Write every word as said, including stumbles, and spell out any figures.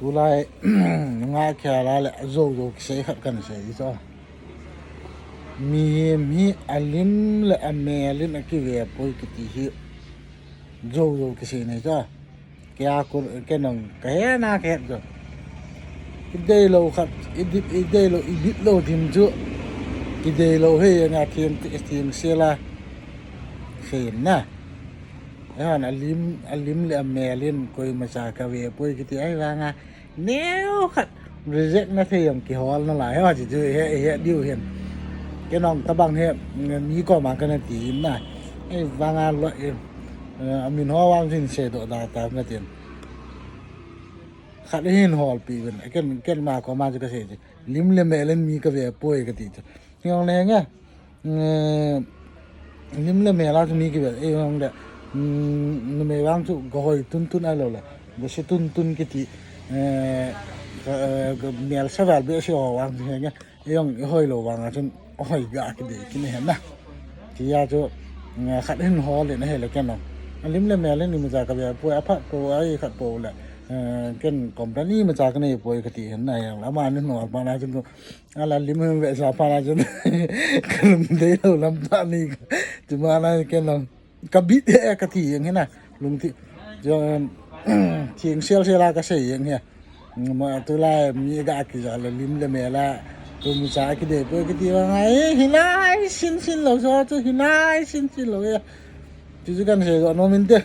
Tulai nunga khela le jou jou kisei khat kana sei chu. Mihem hi alim le amel in akive poi kiti hi jou jou kisei nei chu. Kei a kon, kei nong kahe na kahe chu. Idei lou khat, idei, idei lou, idei lou dim chu. Idei lou hi nga thim, thim sela. Sei na. Eihon alim, alim le amel in koimacha kave poi kiti ahivanga neo khat reject na thei jong kihol nalai ho chu chu he, he diu hin. Kei nong tabang hi mi koma kana ti in na. Ahivanga lo, eh, amin ho vang hin seidoh da ta na tin. Khat hin holpi uvin. Kei, kei ma koma chu kasei chu. Lim le mel in mi kave poi kati chu. Hijongle nge. Eh, lim le mel a chu mi kive, eihon le, mm, numei vang chu gahoi tuntun ahilou le, gase tuntun kiti, eh, ka, eh, ka mel sa val behseh ho vang chu henge, eihon ihoi lou vang a chun, hoi ga kidei kine hen na. Tia chu, eh, khat hin hol in ahile kei nong. Lim le mel in imacha kave poi, aphat po, ahi khat po le, eh, kei company imacha kanei poi kati hen na, hijongle, ama hin hol pa na chun, Ala lim hin ve sa pa na chun. Kalung dei lou lam ta ni. Chuma na kei nong. Kabit he kati jeng hi na. Lungthim. Jo, em, thim sel sel a kasei jeng hi. Ma tulai mi ga kija le lim le mel a. Koimacha kidei poi kiti vang a. Eh, hinai sin sin lou so chu hinai sin sin lou e. Chu chu kana seidoh nom inte.